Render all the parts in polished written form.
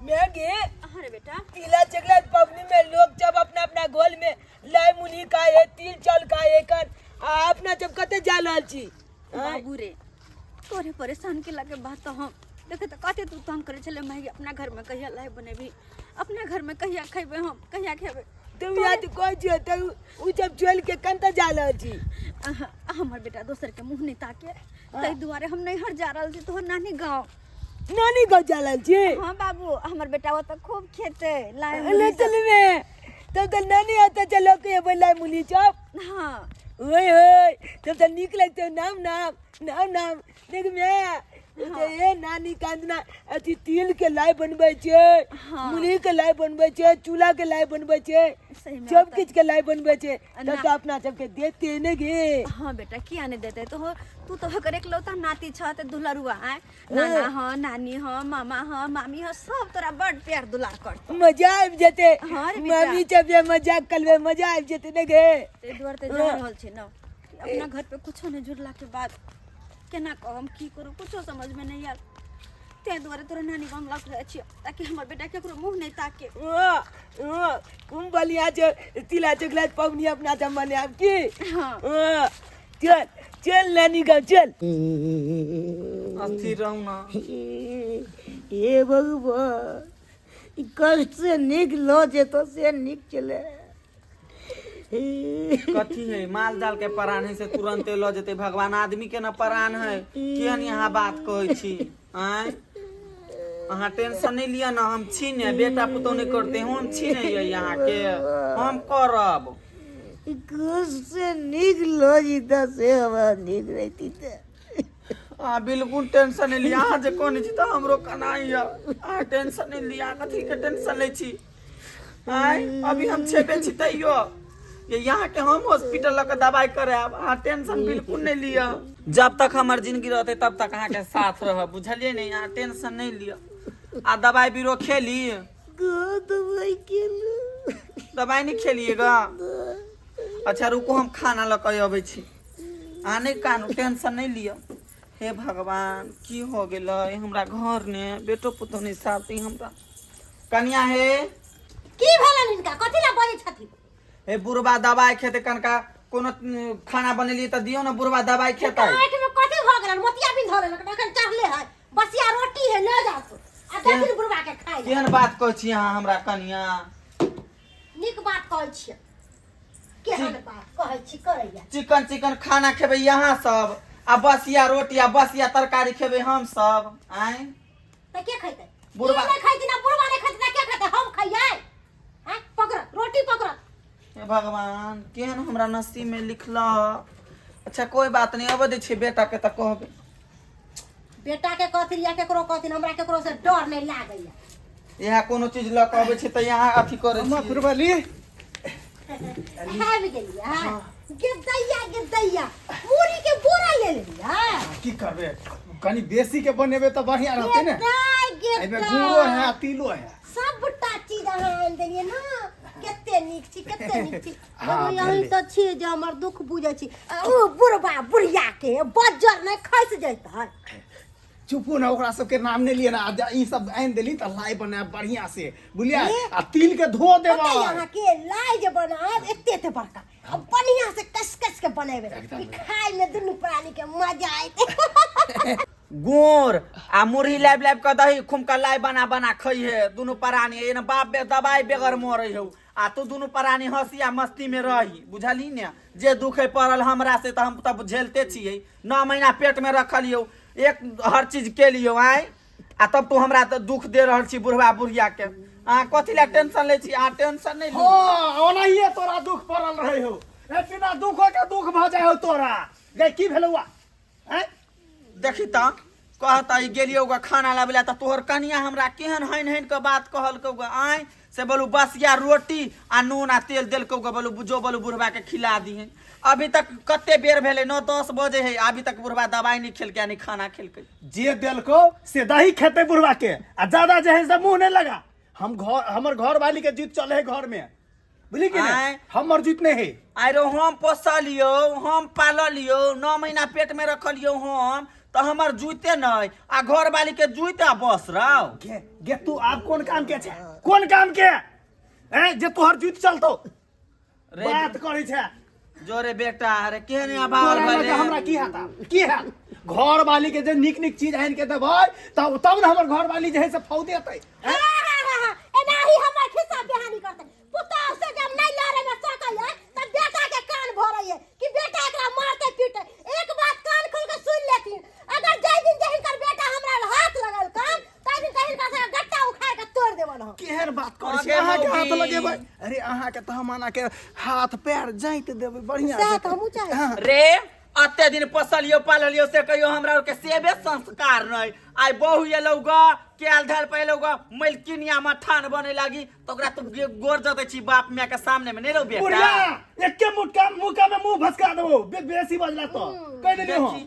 Maggi. हाँ रे बेटा। तिला चगला पबनी में लोग जब अपना अपना गोल में लाई मुली का है तिल चल का है कर आ अपना जब कते जा रहल छी। आँय? बाबू रे, तोरे परेशान के लगे बात तो हम देखे तो कते तू तंग करे छले माई, अपना घर में कहिया लाई बनेबी, अपना घर में कहिया खेबे, हम कहिया खेबे। तू याद कोई छियो त उ जब चल के कंता जा रहल छी। अहाँ, हमर बेटा दोसर के मुंह नहीं ताके, ताहि दुआरे हम नैहर जा रहल छी, तोहर नानी गाँव। नानी गाँव जा रहल छी? हाँ बाबू, हमर बेटा ओतऽ खूब खेतै लाई ले मुरही सब। चल में तब तो नानी आता चलो के बोला मुली चौप। हाँ। ओए ओए तब तो नीक लगते नाम नाम नाम नाम देख मैं तो ये नानी कांदना अथी तिल के लाई बनबै छै। हाँ। मुली के लाई बनबै छै, चूल्हा के लाई बनबै छै, सही में सब होता। किछ के लाई बनबै छै। तब ना। तो अपना सबके देते ने गे। हाँ बेटा, किया नहीं देते तो हो, तू तो होकर एकलौता नाती छ त दुलरुआ आए नाना हाँ, नानी हाँ, मामा हाँ, मामी हाँ, सब तोरा बड़ प्यार दुलार करतो। मजा आबि जेते। हाँ रे बेटा। मामी जब ये मजाक करबे मजा आबि जेते ने गे। ताहि दुआरे तऽ जा रहल छै ने, अपना घर पे कुछो नहीं जुड़ला के बाद केना कहम की करू कुछो समझ में नहीं आयल, ताहि दुआरे तोरा नानी गाम लग जाइ छियै ताकि हमर बेटा केकरो मुँह नहीं ताके। हाँ, हाँ, कुम बलिया छै तिला चगला पबनी अपना सब मनायब की। हाँ। हाँ, चल चल नानी गाँव चल। अस्थिर रहू ना। हे भगवान, ई कष्ट से नीक लऽ जेतो से नीक चले। कथी है माल जाल के प्राण है से तुरंते लऽ जेतै भगवान, आदमी के न प्राण है। केहन यहाँ बात कहै छी? आँय, अहाँ टेंशन नहीं लिअ ना, हम छी ने, बेटा पुतोह नहीं करते, हम छी ने ये यहाँ के, हम करब। ई कष्ट से नीक लऽ जेता से हमरा नीक रहिती तऽ। अहाँ बिल्कुल टेंशन नहीं लिअ, अहाँ जे कहने छी तऽ हमरो कनाइ यऽ। अहाँ टेंशन नहीं लिअ, कथी के टेंशन लै छी? आँय, अभी हम छेबे छी तैयो ये यहाँ के हम हॉस्पिटल लऽ के दवाई करायब, अहाँ टेंशन बिल्कुल नहीं लिअ। जब तक हमर जिंदगी रहतै तब तक अहाँ के साथ रहब, बुझलियै ने? अहाँ टेंशन नहीं लिअ। आ दवाई बीरो खेली? दवाई खेलू। दवाई नहीं खेलिएगा? अच्छा रुको, हम खाना लऽ के अबै छी। अहाँ नहीं कानू, टेंशन नहीं लिअ। हे भगवान, की हो गेलै हमरा घर ने, बेटो पुतोह नहीं साथ दी हमरा। कनिया हे, की भेलन हिनका, कथी ला बजै छथिन? हे बुढ़बा दवाई खेतै, कनका कोनो खाना बनेलियै तऽ दियौ ने, बुढ़बा दवाई खेतै। आँखि में कथी भऽ गेलन, मोतिया बिंद धऽ लेलक, अखन चढ़ले है, बसिया रोटी है, लऽ जाओ आ देखिन बुढ़बा के खाइ। केहन बात कहै छी अहाँ हमरा कनिया? नीक बात कहै छियै, केहन बात कहै छी करैया। चिकन चिकन खाना खेबै यहाँ सब आ बसिया रोटी आ बसिया तरकारी खेबै हम सब? आँय, तऽ के खैतै? बुढ़बा। ई नहि खैथिन आ बुढ़बा नहि खैथिन तऽ के खैतै? हम खैयै? आँय, पकड़ रोटी पकड़। हे भगवान, केहन हमरा नसीब में लिखल। अच्छा कोई बात नहीं, अबै दै छियै बेटा के तऽ कहबै। बेटा के कहथिन या केकरो कहथिन, हमरा केकरो से डर नहीं लागैया। यहाँ कोनो चीज लऽ के अबै छै तऽ यहाँ अथी करै अम्मा छियै। फुरबली आबि गेलियै? गे दैया गे दैया, मूड़ी के बोरा ले लेलियै? की करबै, कनी बेसी के बनेबै तऽ बढ़िया रहतै ने। गे गे एहिमे गुड़ो है आ तिलो है। सबटा चीज अहाँ आनि देलियै ने, कते नीक छी, कते नीक छी। हाँ, अभी अहीं भेलै। तऽ छी जे हमर दुख बुझै छी। आ ओ बुढ़बा बुढ़िया के बज्जर नहि खसि जैतै। चुपू ने, ओकरा सबके नाम नहि लिअ ने। आ जा ई सब आनि देली तऽ लाइ बनायब बढ़िया से, बुझलियै? आ तिल के धो पता देबै। यऽ अहाँके, लाइ जे बनायब एते एते बड़का आ बढ़िया से कस कस के बनेबै एकदम। कि खाय में दुनू प्राणी के मजा आयते। गोर आ मुरही लाबि लाबि कऽ दही खुम कऽ लाइ बना बना खैहे दुनू प्राणी। एना बाप बे दवाई बेगर मरै हौ आ तू दुनू प्राणी हंसी आ मस्ती में रही, बुझलही ने? जे दुख है पड़ल हमरा से तऽ हम तब झेलते छियै। 9 महीना पेट में रखलियौ, एक हर चीज केलियौ, आँय, आ तब तू हमरा तऽ दुख दे रहल छी बुढ़वा बुढ़िया के। अहाँ कथी लए टेंशन लै छी? अहाँ टेंशन नहि लिअ। हाँ, ओनाहिए तोरा दुख पड़ल रहे हो, ए बिना दुखो के दुख भऽ जाइ हो तोरा। गे की भेलौ? आँय, देखी तऽ कहता ई गेलियौ ग खाना लाबै लए तऽ तोहर कनिया हमरा केहन हैन हैन के बात कहलकौ ग। आँय, से बोलू बसिया रोटी आ नून आ तेल देलकौ ग, बोलू जो बोलू बुढ़वा के खिला दिहे। अभी तक कते बेर भेलै, 9-10 बजे है, अभी तक बुढ़वा दवाई नहीं खेलकै आ नहीं खाना खेलकै। जे देलकौ से दही खेतै बुढ़वा के, आ ज्यादा जे है से मुंह नहीं लगा। हम घर हमर घर वाली के जीत चले है घर में, बुझली कि नहीं? आँय। हमर जीत नहीं है। आरो हम पोसलियौ, हम पाललियौ, 9 महीना पेट में रखलियौ हम, तऽ हमर जुइते नहि आ घरवाली के जुइते आ बस रहो। गे गे तू आब कोन काम के छै, कोन काम के हैं जे तोहर जुइत चलतो रे बात करै छै। जोरे बेटा, अरे केहन अभाव तोरा लऽ भेलै के हमरा की हेता, की हैत? घर वाली के जे नीक नीक चीज आनि के देबै तब तब ने हमर घर वाली जे है से फौदेतै। हाँ, हाँ, हाँ, हाँ, एनाही हमर खिस्सा बेहानी करतै। पुतोह से जब नहीं लड़े में सकैया तब बेटा के कान भरैया कि बेटा एकरा मारते पीटे। एक बात कान खोल के सुन लेथिन, अगर जाहि दिन जे हिनकर बेटा हमरा हाथ लगल कान, ताहि दिन हिनकर सबके गट्टा उखाड़ के तोड़ देबन हम। केहन बात करै छी? आगे अहाँके हाथ मौगी। लगेबै? अरे अहाँके तऽ हम अना के हाथ पैर जाइत देबै बढ़िया सएह से। तऽ हमहूँ चाहै छी। हाँ। रे अते दिन पोसलियो पाललियो से कहियो हमरा आरके सेवे संस्कार नहीं। आइ बहु एलौ ग, कैल धैल पे एलौ ग, मलकिनिया मठान बने लागी तो ओकरा तू गोर जतै छी बाप माय के सामने में नहीं रहो बेटा। बुढ़िया एके मुटका मुका में मुंह भसका देबो, बेसी बजला तो कह देलियो हम।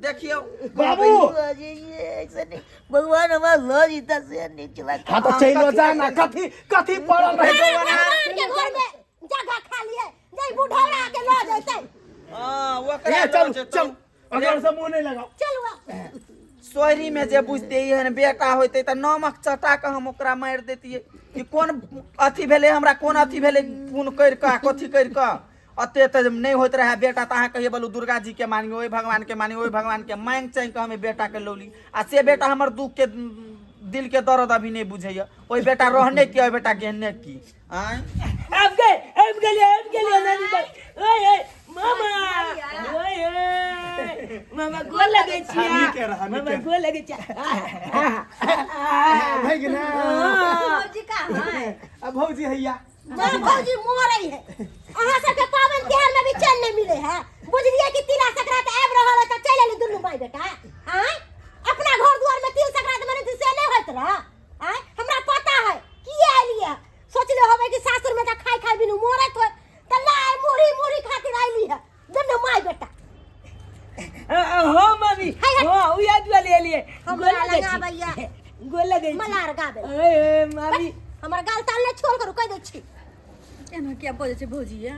देखियो बाबू। ऐसे नहीं, भगवान हमारा ल जीता से नहीं चला। हाँ तो चलो जा ना, कथी कथी पड़ल रहे भगवान के घर में जगह खाली है, जई बुढ़ौरा के ल जैतै। हां ओकरा ए, लऽ चलू जेतौ। चलू, अगर से मुंह नहीं लगाओ। चलू आब। सोहरी में जे बुझते एहन बेटा होते तऽ नमक चटा कऽ हम ओकरा मारि देतियै कि कोन अथी भेलै हमरा, कोन अथी भेलै फोन करि कऽ आ कथी करि कऽ। अते तऽ नहि होइत रहए बेटा तऽ अहाँ कहियै बोलू दुर्गा जी के मानियो, ओहि भगवान के मानियो, ओहि भगवान के मांगि चाँगि कऽ हम एहि बेटा के लौली आ से बेटा हमर दुख के दिल के दर्द अभी नहि बुझैया। ओहि बेटा रहने की, ओहि बेटा गेने की। आँय आबि गए, आबि गेलियै, आबि गेलियै नानी घर। ओए ओए मामा, ओए ओए मामा गोर लगै छियै। हाँ, नीके रह, नीके मामा रह। गोर लगै छियै। भए गेलै। भौजी कहाँ है? आ भौजी हैया। माँ भौजी मरै है। अहाँ सबके पाबनि तिहार में भी चैन नहीं मिले है। बुझलियै कि तिला संक्रांति आबि रहल है तऽ चलि एली दुनू माय बेटा। आँय अपना घर दुआर में तिल संक्रांति मने से नहीं होइत रह। आँय हमरा पता है किए एलियै। सोचले होबै कि सासुर में तऽ खाय खाय बिनु मरैत होय तऽ लाय मुरही मुरही खातिर अयली है दुनू माय बेटा। हो मम्मी, है, है। हो उ याद वाले एलियै। हमरा गोर लगै छी। लगाबैया। गोर लगै छी। मलार गाबै। ओए ओए मामी, हमर गाल ताल नहि छोड़ करू कहि दै छी। एना किया बजै छै भौजी? ये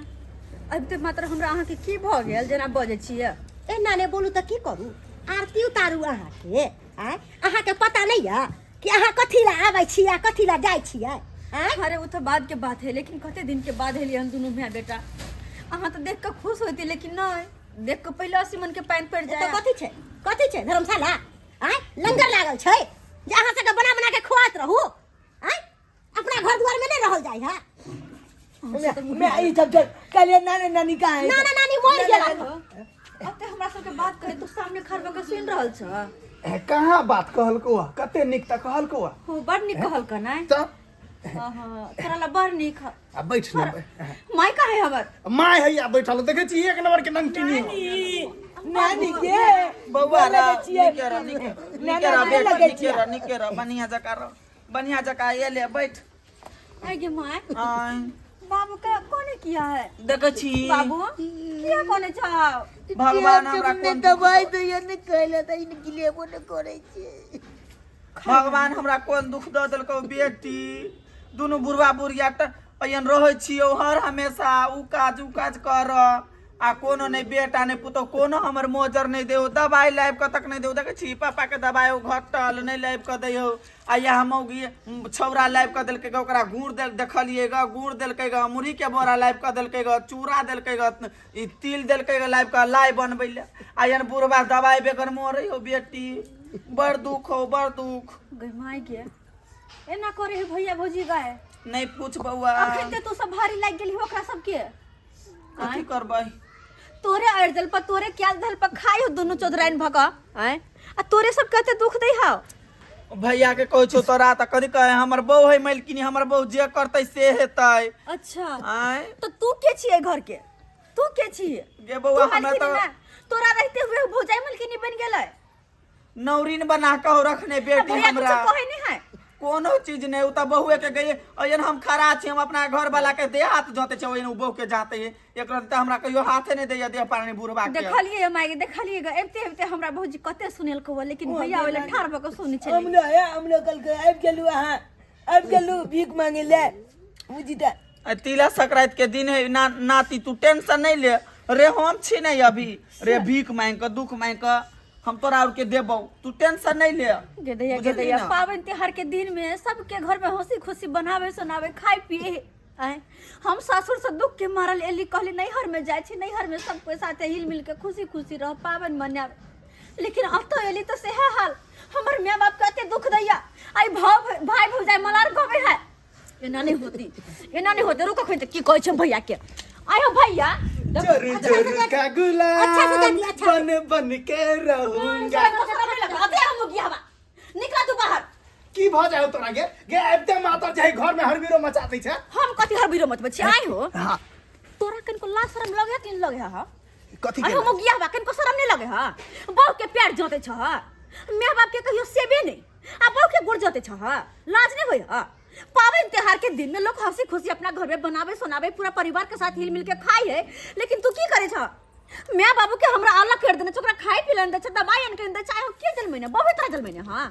अभी तऽ मात्र हमरा अहाँके की भऽ गेल जेना बजै छियै? एना नहि बोलू तऽ की करू? आरती उतारू अहाँके? आँय अहाँके पता नहीं है कि अहाँ कथी ला आबै छियै आ कथी ला जाइ छियै? आँय अरे ओ तऽ बाद के बात है, लेकिन कते दिन के बाद एलियै हम दुनू माय बेटा। अहाँ तऽ देख कऽ खुश होती, लेकिन नहीं देख कऽ पहिले 80 मन के पानि पड़ि तऽ जाय। कथी छै, कथी छै धर्मशाला? आँय लंगर लागल छै जे अहाँ सबके बना बना के खुआत रहू। आँय अपना घर दुआर में नहीं रहल जाय है। मैं ई सब छोड़, कहलियै नानी नानी कहाँ है? नाना नानी मरि गेल। अब तऽ हमरा सबके बात कहे तू सामने खड़ भऽ कऽ सुनि रहल छ? ए, कहाँ बात कहलको आ? कते नीक तऽ कहलको आ। हो बड़ नीक कहलक नै? तऽ हाँ हाँ तोरा ला बड़ नीक ह। आ बैठ ने। माय कहाँ है हमर? My हैया बैठल, देखै छी एक नंबर के नंगटिनी हो। नानी नानी के बौआ गोर रह, लगै छियै। नीके रह, नीके नाना नीके रह गोर बेटा, लगै नीके छियै। रह, नीके रह, बढ़िया जकाँ रह, बढ़िया जकाँ एले बैठ। आइ गे my, आँय बाबू के कोने किया है? देखै छी बाबू किया कोने छौ? भगवान हमरा कोन दुख दवाई दैया ने कहला तऽ इन गिलेबो ने करै छै। भगवान हमरा कोन दुख दऽ देलकौ बेटी? दुनू बुढ़वा बुढ़िया तऽ एहन रहै छियौ हर हमेशा उ काज उ काज कर आ कोनो नहि बेटा नहि पुतोह कोनो हमर मोजर नहि देहो, दवाइ लाबि कऽ तक नहि देहो। देखै छी पापाके दवाइ ओ घटल नहि लाबि कऽ दैहो। आ इएह मौगी छौड़ा लाबि कऽ देलकै गऽ, ओकरा गुड़ देल देखलियै गऽ, गुड़ देलकै गऽ, मुरहीके बोरा लाबि कऽ देलकै गऽ, चूड़ा देलकै गऽ, ई तिल देलकै गऽ लाबि कऽ लाइ बनबै लए। आ एहन बुढ़बा दवाइ बेगर मरै हो बेटी, बड़ दुख हो, बड़ दुख। गै माय गे, एना करे है भैया भौजी गाय? नहि पूछ बौआ। अखन ते तू सब भारी लागि गेली ओकरा सबके। कथी करबै? तोरे अड़जल पर तोरे क्याल धल पर खाई हो दुनू चौधराइन भक। आय आ तोरे सब कते दुख दै हौ? भैया के कहै छौ तोरा तऽ कथी कहे, हमर बहू है मलकिनी, हमर बहू जे करतै से हेतै। अच्छा आँय तो तू के छियै घर के? तू के छियै गे बौआ? तू हमरा मलकिनी तऽ ना, तोरा रहते हुए भौजाई मलकिनी बन गेलै। नौरीन बना कऽ रखने बेटी। भैया हमरा कुछो कहै नहीं है? कोनो चीज नहीं। उ तऽ बहुए के गई अयन हम खड़ा छी, हम अपना घर वाला के देह हाथ जोते छै, ओहन उ बहू के जाते है। एक तऽ हमरा कहियो हाथे नहीं दैया देह पानी बुढ़बा के। देखलियै माय गे, देखलियै गे, एबते एबते हमरा भौजी कते सुनेलको हुआ, लेकिन भैया ओले ठाढ़ भऽ कऽ सुनै छलै। हमलो है, हमलो कल के आबि गेलू, अहाँ आबि गेलू भीख मांगे ले बुझी तऽ। आ तिला संक्रांति के दिन है ना नाती, तू टेंशन नहीं ले रे, हम छी नहीं अभी रे। भीख मांग कऽ दुख मांग कऽ हम तोरा और के देबौ, तू टेंशन नहीं ले। गे दैया, गे बुझलही दैया, ना? पाबनि तिहार के दिन में सबके घर में हंसी खुशी बनावे सुनावे खाए पिए आए। हम सासुर से दुख के मारल एली, कहली नैहर में जाइ छी, नैहर में सब कोई साथे हिल मिल के खुशी खुशी रह पाबनि मनाब, लेकिन अब तो एली तो सेहे हाल। हमर माय बाप के एते दुख दैया, आई भाव भाई भौजाई मलार गबै है। एना नहीं होती, एना नहीं होती। रुको खन, की कहै छै भैया के? आयो भैया, जर जर का गुलाम अच्छा से दादी, अच्छा से। बन बन के रहूंगा। निकला तू बाहर। की भ जाय तोरा गे? गे आबिते माता जाय घर में हरबीरो मचा दै छै। हम कथी हरबीरो मचबै छी? आइ हो। हां। तोरा कनको लाज शरम लगे है कि नहीं लगे है? हा? कथी आइ के? हम गिया बा, कनको शरम नहीं लगे है? बहू के प्यार जोते छ, my बाप के कहियो सेबे नहीं आ बहू के गोड़ जोते छ, लाज नहीं होय? हा, पावन त्योहार के दिन में लोग हंसी खुशी अपना घर में बनावे सुनावे, पूरा परिवार के साथ हिल मिल के खाई है, लेकिन तू की करे छ? My बाबू के हमरा अलग कर देने छ, ओकरा खाए पी दै छ, दवाई आन के दै छ। आइ के जलमैने बहु तोरा जलमैने? हाँ,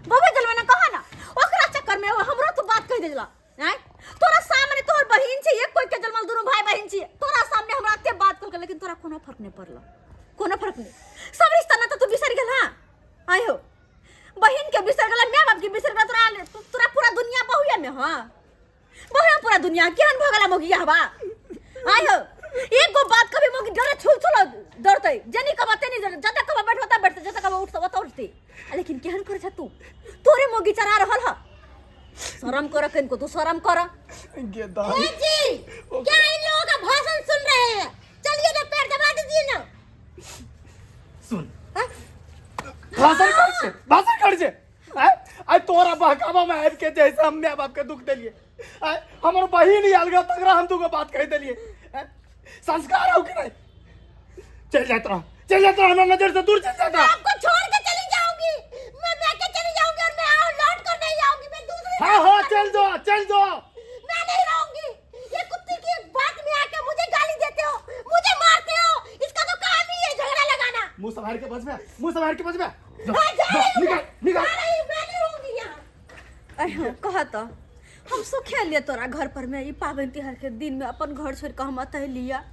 बहु जलमैने कहा ना। ओकरा चक्कर में हमरो तू बात कह देला। आँय, तोरा सामने तोहर बहिन छै, एक कोई के जन्मल दुनू भाई बहिन छी, तोरा सामने हमरा एते बात कहलकै, लेकिन तोरा कोनो फर्क नहीं पड़ल, कोनो फर्क नहीं। सब रिश्ता ना तो तू बिसरि गेल। हाँ, आइ हो, बहिन के बिसरि गेल, my बाप के बिसरि गेल, तोरा तोरा पूरा दुनिया बहुया में। हाँ, बहुया पूरा दुनिया। केहन भऽ गेला मोगिया हवा? आइ हो, एक गो बात कभी मोगी डरे छुल छुल डरतै, जनी कबा तेनी डरतै, जतऽ कबा बैठबा तब बैठतै, जतऽ कबा उठतै ओतऽ उठतै, आ लेकिन केहन करै छ तू? तोरे मोगी चरा रहल ह। शरम कर कनको, तू शरम कर। गे दाई। ए जी, क्या इन लोगों का भाषण सुन रहे हैं? चलिए ना, पैर दबा दीजिए ना। सुन, भाषण कर छे, भाषण कर छे। आय आय तोरा बहकावा में आबि के जैसे हम my बाप के दुख देलिए, आय हमर बहिन ही अलगा तगड़ा हम दूगो बात कह देलिए। आय, संस्कार हो कि नहीं? चल जात रह, चल जात रह, हमरा नजर से दूर चल जात रह। आपको छोड़ के चली जाऊंगी मैं, मैं के चली जाऊंगी और मैं आओ लौट कर नहीं आऊंगी मैं दूसरी। हाँ हाँ, चल जो, चल जो। मैं नहीं रहूंगी। ये कुत्ते की एक बात में आके मुझे गाली देते हो, मुझे मारते हो, इसका तो काम ही है झगड़ा लगाना। मुंह संभाल के बच में, मुंह संभाल के बच में। हाँ, जा रही हूँ निकल मैं। निकल। जा रही हूँ, मैं नहीं रहूंगी यहाँ। अरे कह तो हम सुखे लिए तोरा घर पर में ई पाबनि तिहार के दिन में अपन घर छोड़ के हम अतः लिया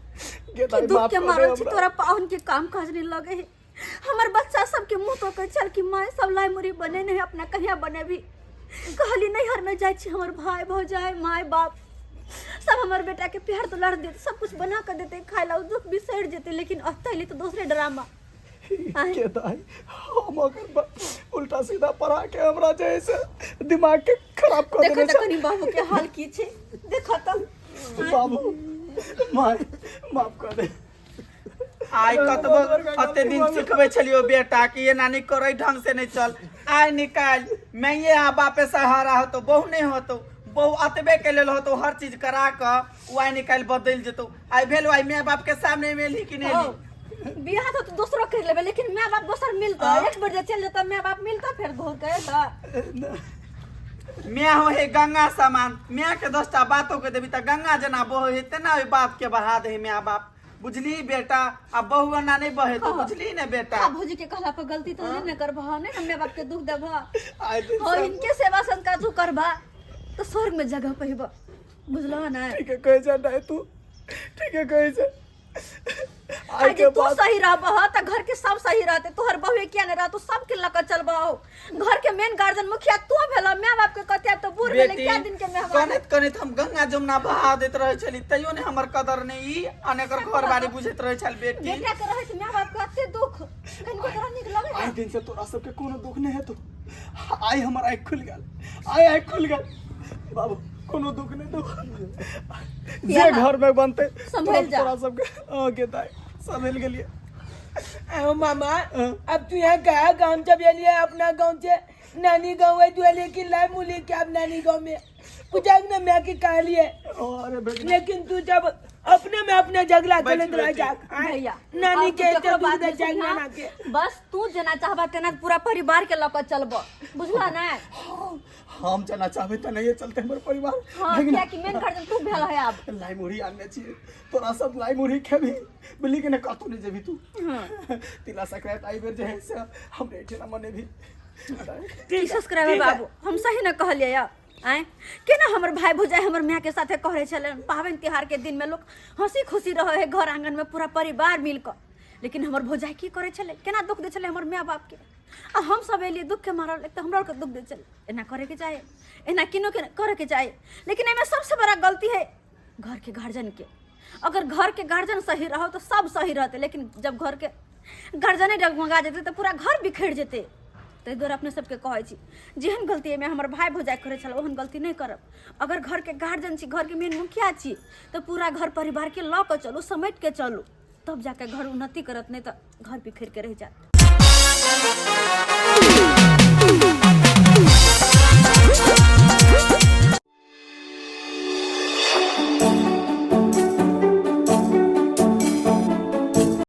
गे कि दाई, दुख माफ के कर दे मारल छी हमरा। तोरा पाहुन के काम काज नहीं लगे है। हमर बच्चा सबके मुंह तो के छल कि माय सब लाई मुरी बने नहीं, अपना कहिया बनेबी? कहली नैहर में जाइ छी, हमर भाई भौजाई माय बाप सब हमर बेटा के प्यार दुलार देते, सब कुछ बना के देते खाए ला, दुख बिसरि जेते, लेकिन अतः अयली तो दोसरे ड्रामा। आँय। के दाई, हम अगर उल्टा सीधा पढ़ा के हमरा जे है से दिमाग के खराब कर देखो देने तऽ छै। कनी बाबू के हाल की छै, देखो तऽ। बाबू, माय, माफ कर दे। आइ कतबो अते दिन सिखबै छलियो बेटा कि एना नहि करै, ढंग से नहि चल, आइ निकाल माइये आ बापे सहारा होतो, बहु नहि होतो। बहु अतबे के लेल होतो, हर चीज करा कऽ ओ आइ निकालि बदलि जेतौ। आइ भेल आइ माय बाप के सामने मे एलही कि नहि एलही? बियाह तो तू दोसरो कर लेबे, लेकिन माय बाप दोसर मिलता? हाँ। एक बेर जे चल जेता माय बाप मिलता फेर घूर के एता? माय हो हे गंगा समान, माय के 10टा बातो के देबी तऽ गंगा जेना बहे हे तेना ओहि बात के बहा दे माय बाप, बुझली बेटा? आ बहु एना नहि बहेतौ, बुझली ने बेटा? हाँ, भौजी के कहला पर गलती तो नहीं न करबह, नहीं न माय बाप के दुख देबह? आइ दिन हो, इनके सेवा संस्कार तू करबा तो स्वर्ग में जगह पहिबा, बुझलह ना? ठीक है कहे छै नहीं तू, ठीक है कहे छै। आइ आइ के जे तू बाद सही रहबह तऽ घर के सब सही रहते। तोहर बहुए किया नहीं रहतो? सबके लऽ कऽ चलबह। घर के मेन गार्जियन मुखिया तू भेल। माय बाप के कते आब तऽ बूढ़ भेलै, बेटी क्या दिन के मेहमान। कनैत कनैत हम गंगा जमुना बहा दैत रहै छली, तैयो ने हमर कदर नहि ई अनेकर घर बारी बुझैत रहै छल बेटी। बेटा के रहैत माय बाप के एते दुख कनिको तोरा नीक लगै? आइ दिन से तोरा सबके कोनो दुख नहीं हेतौ। आइ हमर आँखि खुलि गेल, आइ आँखि खुलि गेल। बाबू, कोनो दुख नहीं दो, जे घर में बनते संभल जा। तोरा सबके। हाँ गे दाई, संभल गेलिए। आओ मामा, अब तू यहाँ कहा गाँव जब लिए अपना गाँव से नानी गाँव है तू, लेकिन लाए मुली के अब नानी गाँव में पूछा ना मैं के कहा लिए। अरे बेटा, लेकिन तू जब अपने में अपने झगड़ा बैठ चलत रह बेटी। जा भैया, नानी अब के तू एते केकरो दूर बात दे नहीं जाग सुनहा। नाना के। बस तू जेना चाहबा तेना पूरा परिवार के लऽ कऽ चलबो, बुझला ना? हम जना चाहबे तऽ नहीं चलते हमर परिवार। हाँ, भगिना, कियाकि मेन गार्जियन तू भेल है आब। लाई मुरही आनने छियै, तोरा सब लाई मुरही खेबही, बुझली कि नहि? कतहु नहि जेबही तू। तिला संक्रांति आई बेर जे है से हमरे एहिठिना मनेबही। की सब्सक्राइबर बाबू, हम सही न कहलियै या? आँय, केना हमर भाई भौजाई हमर माय के साथे कहै छलै, पाबनि तिहार के दिन में लोग हंसी खुशी रहे है घर आंगन में पूरा परिवार मिल कऽ, लेकिन हमर भौजाइ की करै छलै, केना दुख दै छलै हमर माय बापके। आ हम सब एलियै दुखके मारल, एक तऽ हमरा आरके दुख दै छलै। एना करैके चाही, एना किनो के करैके चाही, लेकिन एहिमे सबसे बड़ा गलती है घरके गार्जियन के। अगर घरके गार्जियन सही रहो तऽ सब सही रहतै, लेकिन जब घरके गार्जियने डगमगा जेतै तऽ पूरा घर बिखरि जेतै। ताहि दुआरे अपने सबके कहै छी, जेहन गलती एहिमे हमर भाय भौजाइ करै छल ओहन गलती नहि करब। अगर घरके गार्जियन छी, घरके मेन मुखिया छी, तऽ पूरा घर परिवारके लऽ कऽ चलू, समेट के चलू, तब जाके घर उन्नति करत, नहीं तऽ घर बिखरि के रहि जायत।